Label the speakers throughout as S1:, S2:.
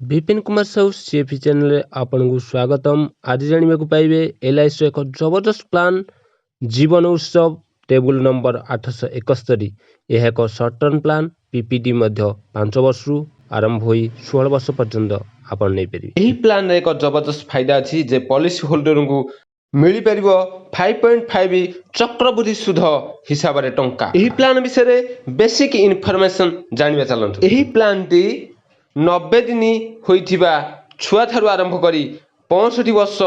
S1: ବିପିନ କୁମାର ସାହୁ ସିଏଫି ଚ୍ୟାନେଲରେ ଆପଣଙ୍କୁ ସ୍ୱାଗତମ। ଆଜି ଜାଣିବାକୁ ପାଇବେ ଏଲ୍ଆଇସିର ଏକ ଜବରଦସ୍ତ ପ୍ଲାନ୍ ଜୀବନ ଉତ୍ସବ, ଟେବୁଲ ନମ୍ବର 871। ଏହା ଏକ ସର୍ଟ ଟର୍ମ ପ୍ଲାନ୍। ପିପିଡି ମଧ୍ୟ 5 ବର୍ଷରୁ ଆରମ୍ଭ ହୋଇ 16 ବର୍ଷ ପର୍ଯ୍ୟନ୍ତ ଆପଣ ନେଇପାରିବେ। ଏହି ପ୍ଲାନ୍ରେ ଏକ ଜବରଦସ୍ତ ଫାଇଦା ଅଛି ଯେ ପଲିସି ହୋଲ୍ଡରଙ୍କୁ ମିଳିପାରିବ 5.5 ଚକ୍ରବୃଦ୍ଧି ସୁଧ ହିସାବରେ ଟଙ୍କା। ଏହି ପ୍ଲାନ୍ ବିଷୟରେ ବେସିକ୍ ଇନଫର୍ମେସନ୍ ଜାଣିବା ଚାଲନ୍ତୁ। ଏହି ପ୍ଲାନ୍ଟି 90 ଦିନ ହୋଇଥିବା ଛୁଆଠାରୁ ଆରମ୍ଭ କରି 65 ବର୍ଷ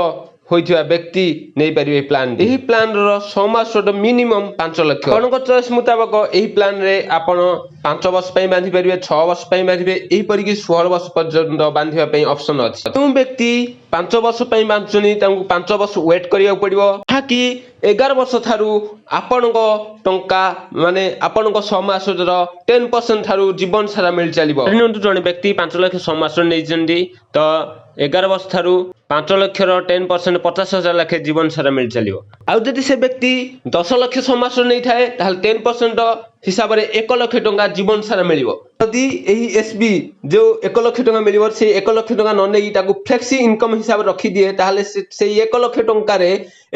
S1: ହୋଇଥିବା ବ୍ୟକ୍ତି ନେଇପାରିବେ ଏହି ପ୍ଲାନ୍। ଏହି ପ୍ଲାନ୍ର ସମ୍ ଆସୁର୍ଡ ମିନିମମ୍ 5 ଲକ୍ଷ। ଆପଣଙ୍କ ଚଏସ୍ ମୁତାବକ ଏହି ପ୍ଲାନ୍ରେ ଆପଣ 5 ବର୍ଷ ପାଇଁ ବାନ୍ଧି ପାରିବେ, 6 ବର୍ଷ ପାଇଁ ବାନ୍ଧିବେ, ଏହିପରିକି 16 ବର୍ଷ ପର୍ଯ୍ୟନ୍ତ ବାନ୍ଧିବା ପାଇଁ ଅପସନ୍ ଅଛି। ଯେଉଁ ବ୍ୟକ୍ତି 5 ବର୍ଷ ପାଇଁ ବାନ୍ଧୁଛନ୍ତି, ତାଙ୍କୁ 5 ବର୍ଷ ୱେଟ୍ କରିବାକୁ ପଡ଼ିବ, ଯାହାକି 11 ବର୍ଷ ଠାରୁ ଆପଣଙ୍କ ଟଙ୍କା, ମାନେ ଆପଣଙ୍କ ସମ୍ ଆସୁର୍ଡର 10% ଠାରୁ ଜୀବନ ସାରା ମିଳି ଚାଲିବ। ନିଅନ୍ତୁ, ଜଣେ ବ୍ୟକ୍ତି 5 ଲକ୍ଷ ସମ୍ ଆସୁର୍ଡ ନେଇଛନ୍ତି, ତ 11 ବର୍ଷ ଠାରୁ 5 ଲକ୍ଷର 10% 50,000 ଲେଖେ ଜୀବନ ସାରା ମିଳି ଚାଲିବ। ଆଉ ଯଦି ସେ ବ୍ୟକ୍ତି 10 ଲକ୍ଷ ସମ୍ ଆସୁର୍ଡ ନେଇଥାଏ, ତାହେଲେ 10% ହିସାବରେ 1 ଲକ୍ଷ ଟଙ୍କା ଜୀବନ ସାରା ମିଳିବ। ଯଦି ଏହି ଏସ୍ ବି ଯେଉଁ 1 ଲକ୍ଷ ଟଙ୍କା ମିଳିବ, ସେଇ 1 ଲକ୍ଷ ଟଙ୍କା ନ ନେଇ ତାକୁ ଫ୍ଲେକ୍ସି ଇନକମ୍ ହିସାବରେ ରଖିଦିଏ, ତାହେଲେ ସେଇ 1 ଲକ୍ଷ ଟଙ୍କାରେ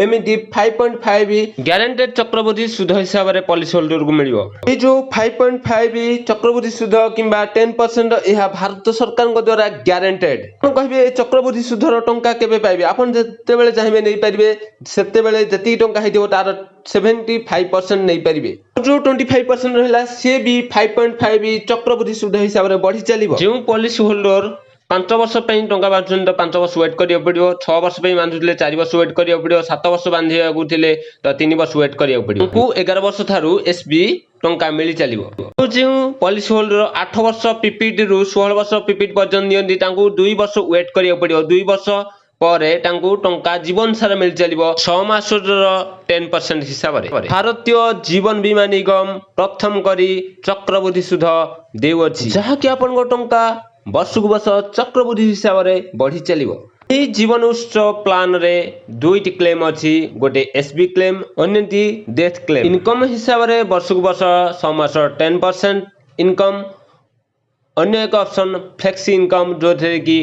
S1: ଏମିତି 5.5 ଗ୍ୟାରେଣ୍ଟେଡ୍ ଚକ୍ରବୃଦ୍ଧି ସୁଧ ହିସାବରେ ପଲିସି ହୋଲ୍ଡରକୁ ମିଳିବ। ଏଇ ଯେଉଁ 5.5 ଚକ୍ରବୃଦ୍ଧି ସୁଧ କିମ୍ବା 10%, ଏହା ଭାରତ ସରକାରଙ୍କ ଦ୍ୱାରା ଗ୍ୟାରେଣ୍ଟେଡ୍। ଆପଣ କହିବେ, ଏ ଚକ୍ରବୃଦ୍ଧି ସୁଧର ଟଙ୍କା କେବେ ପାଇବେ? ଆପଣ ଯେତେବେଳେ ଚାହିଁବେ ନେଇପାରିବେ। ସେତେବେଳେ ଯେତିକି ଟଙ୍କା ହେଇଥିବ, ତାର 75% ନେଇପାରିବେ। ଯେଉଁ 25% ରହିଲା, ସିଏ ବି 5.5 ଚକ୍ରବୃଦ୍ଧି ସୁଧ ହିସାବରେ ବଢି ଚାଲିବ। ଯେଉଁ ପଲିସି ହୋଲ୍ଡର 5 ବର୍ଷ ପାଇଁ ଟଙ୍କା ବାନ୍ଧୁଛନ୍ତି, ତ 5 ବର୍ଷ ୱେଟ୍ କରିବାକୁ ପଡ଼ିବ। 6 ବର୍ଷ ପାଇଁ ବାନ୍ଧୁଥିଲେ 4 ବର୍ଷ ୱେଟ୍ କରିବାକୁ ପଡ଼ିବ। 7 ବର୍ଷ ବାନ୍ଧିବାକୁ ଥିଲେ ତ 3 ବର୍ଷ ୱେଟ୍ କରିବାକୁ ପଡ଼ିବ। ତାଙ୍କୁ 11 ବର୍ଷ ଠାରୁ ଏସ୍ ବି ଟଙ୍କା ମିଳି ଚାଲିବ। ଆଉ ଯେଉଁ ପଲିସି ହୋଲ୍ଡର 8 ବର୍ଷ ପିପିଟିରୁ 16 ବର୍ଷ ପିପିଟି ପର୍ଯ୍ୟନ୍ତ ନିଅନ୍ତି, ତାଙ୍କୁ 2 ବର୍ଷ ୱେଟ୍ କରିବାକୁ ପଡ଼ିବ। 2 ବର୍ଷ ପରେ ତାଙ୍କୁ ଟଙ୍କା ଜୀବନ ସାରା ମିଳି ଚାଲିବ 6 ମାସର 10% ହିସାବରେ। ଭାରତୀୟ ଜୀବନ ବୀମା ନିଗମ ପ୍ରଥମ କରି ଚକ୍ରବୃଦ୍ଧି ସୁଧ ଦେଉଅଛି, ଯାହାକି ଆପଣଙ୍କ ଟଙ୍କା ବର୍ଷକୁ ବର୍ଷ ଚକ୍ରବୃଦ୍ଧି ହିସାବରେ ବଢି ଚାଲିବ। ଏହି ଜୀବନ ଉତ୍ସବ ପ୍ଲାନରେ ଦୁଇଟି କ୍ଲେମ୍ ଅଛି, ଗୋଟେ ଏସ୍ ବି କ୍ଲେମ୍, ଅନ୍ୟଟି ଡେଥ୍ କ୍ଲେମ୍। ଇନକମ୍ ହିସାବରେ ବର୍ଷକୁ ବର୍ଷ 6 ମାସ 10% ଇନକମ୍। ଅନ୍ୟ ଏକ ଅପସନ୍ ଫ୍ଲେକ୍ସି ଇନକମ୍, ଯେଉଁଥିରେ କି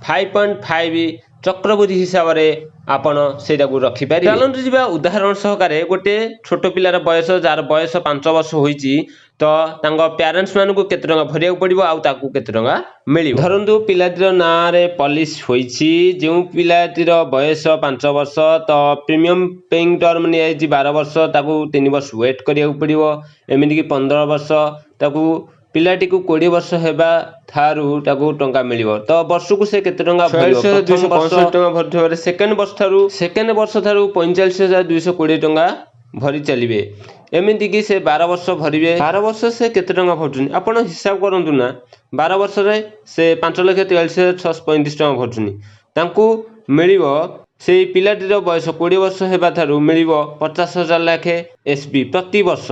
S1: 5.5 ଚକ୍ରବୃଦ୍ଧି ହିସାବରେ ଆପଣ ସେଇଟାକୁ ରଖିପାରିବେ। ଚାଲନ୍ତୁ ଯିବା ଉଦାହରଣ ସହକାରେ। ଗୋଟେ ଛୋଟ ପିଲାର ବୟସ, ଯାହାର ବୟସ 5 ବର୍ଷ ହୋଇଛି, ତ ତାଙ୍କ ପ୍ୟାରେଣ୍ଟସ୍ ମାନଙ୍କୁ କେତେ ଟଙ୍କା ଭରିବାକୁ ପଡ଼ିବ ଆଉ ତାକୁ କେତେ ଟଙ୍କା ମିଳିବ? ଧରନ୍ତୁ, ପିଲାଟିର ନାଁରେ ପଲିସି ହୋଇଛି। ଯେଉଁ ପିଲାଟିର ବୟସ 5 ବର୍ଷ, ତ ପ୍ରିମିୟମ୍ ପେଇଂ ଟର୍ମ ନିଆଯାଇଛି 12 ବର୍ଷ, ତାକୁ 3 ବର୍ଷ ୱେଟ୍ କରିବାକୁ ପଡ଼ିବ। ଏମିତିକି 15 ବର୍ଷ, ତାକୁ ପିଲାଟିକୁ 20 ବର୍ଷ ହେବା ଠାରୁ ତାକୁ ଟଙ୍କା ମିଳିବ। ତ ବର୍ଷକୁ ସେ କେତେ ଟଙ୍କା ଭରିବ? 265 ଟଙ୍କା ଭରୁଥିବାରେ ସେକେଣ୍ଡ ବର୍ଷ ଠାରୁ 45,220 ଟଙ୍କା ଭରି ଚାଲିବେ। ଏମିତିକି ସେ 12 ବର୍ଷ ଭରିବେ। 12 ବର୍ଷ ସେ କେତେ ଟଙ୍କା ଭରୁଛନ୍ତି, ଆପଣ ହିସାବ କରନ୍ତୁ ନା। 12 ବର୍ଷରେ ସେ 5,43,635 ଟଙ୍କା ଭରୁଛନ୍ତି। ତାଙ୍କୁ ମିଳିବ, ସେଇ ପିଲାଟିର ବୟସ 20 ବର୍ଷ ହେବା ଠାରୁ ମିଳିବ 50,000 ଲେଖେ ଏସ୍ ବି ପ୍ରତିବର୍ଷ,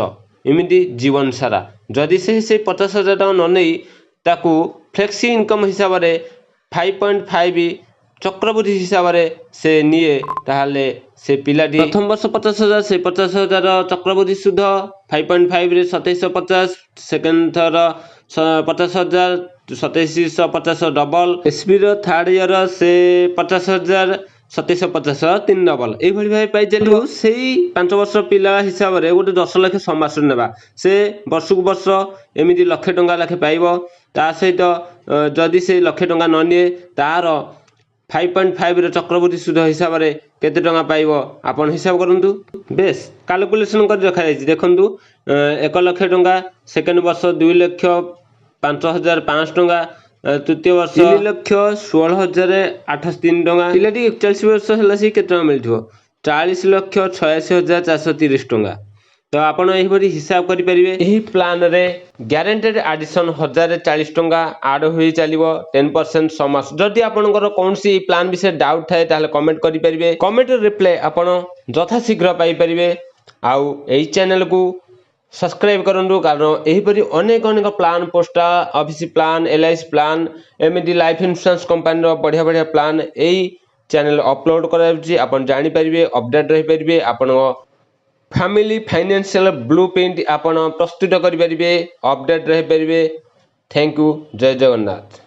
S1: ଏମିତି ଜୀବନ ସାରା। ଯଦି ସେ ସେଇ 50,000 ଟଙ୍କା ନ ନେଇ ତାକୁ ଫ୍ଲେକ୍ସି ଇନକମ୍ ହିସାବରେ 5.5 ଚକ୍ରବୃଦ୍ଧି ହିସାବରେ ସେ ନିଏ, ତାହେଲେ ସେ ପିଲାଟି ପ୍ରଥମ ବର୍ଷ 50,000, ସେ 50,000 ଚକ୍ରବୃଦ୍ଧି ସୁଧ 5.5ରେ 2,750, ସେକେଣ୍ଡ ଥର 50,000, 2,750 ଡବଲ, ଏସ୍ବିର ଥାର୍ଡ଼ ଇୟର ସେ 50,000, 2,750 ତିନି ଡବଲ, ଏଇଭଳି ଭାବେ ପାଇ ଚାଲିବ। ସେଇ 5 ବର୍ଷ ପିଲା ହିସାବରେ ଗୋଟେ 10 ଲକ୍ଷ ସମ୍ ଆସୁର୍ଡ ନେବା, ସେ ବର୍ଷକୁ ବର୍ଷ ଏମିତି ଲକ୍ଷେ ଟଙ୍କା ଲେଖେ ପାଇବ। ତା ସହିତ ଯଦି ସେ ଲକ୍ଷେ ଟଙ୍କା ନ ନିଏ, ତାର 5.5ର ଚକ୍ରବୃଦ୍ଧି ସୁଧ ହିସାବରେ କେତେ ଟଙ୍କା ପାଇବ, ଆପଣ ହିସାବ କରନ୍ତୁ। ବେଶ କାଲକୁଲେସନ୍ କରି ରଖାଯାଇଛି, ଦେଖନ୍ତୁ। 1 ଲକ୍ଷ ଟଙ୍କା, ସେକେଣ୍ଡ ବର୍ଷ 2,05,500 ଟଙ୍କା, ତୃତୀୟ ବର୍ଷ 3,16,803 ଟଙ୍କା। ପିଲାଟି 41 ବର୍ଷ ହେଲା, ସେ କେତେ ଟଙ୍କା ମିଳିଥିବ? 40,86,430 ଟଙ୍କା। ତ ଆପଣ ଏହିପରି ହିସାବ କରିପାରିବେ। ଏହି ପ୍ଲାନରେ ଗ୍ୟାରେଣ୍ଟେଡ୍ ଆଡିସନ୍ 1,040 ଟଙ୍କା ଆଡ୍ ହୋଇ ଚାଲିବ 10% ସମାସ। ଯଦି ଆପଣଙ୍କର କୌଣସି ଏହି ପ୍ଲାନ୍ ବିଷୟରେ ଡାଉଟ୍ ଥାଏ, ତାହେଲେ କମେଣ୍ଟ କରିପାରିବେ। କମେଣ୍ଟର ରିପ୍ଲାଏ ଆପଣ ଯଥାଶୀଘ୍ର ପାଇପାରିବେ। ଆଉ ଏହି ଚ୍ୟାନେଲକୁ ସବସ୍କ୍ରାଇବ୍ କରନ୍ତୁ, କାରଣ ଏହିପରି ଅନେକ ଅନେକ plan, post office plan, LIC plan, ଏମିତି ଲାଇଫ୍ ଇନ୍ସୁରାନ୍ସ କମ୍ପାନୀର ବଢ଼ିଆ ବଢ଼ିଆ ପ୍ଲାନ୍ ଏଇ ଚ୍ୟାନେଲ ଅପଲୋଡ଼ କରାଯାଉଛି। ଆପଣ ଜାଣିପାରିବେ, ଅପଡ଼େଟ୍ ରହିପାରିବେ, ଆପଣଙ୍କ ଫ୍ୟାମିଲି ଫାଇନାନ୍ସିଆଲ ବ୍ଲୁ ପ୍ରିଣ୍ଟ ଆପଣ ପ୍ରସ୍ତୁତ କରିପାରିବେ, ଅପଡ଼େଟ୍ ରହିପାରିବେ। Thank you. Jay Jagannath.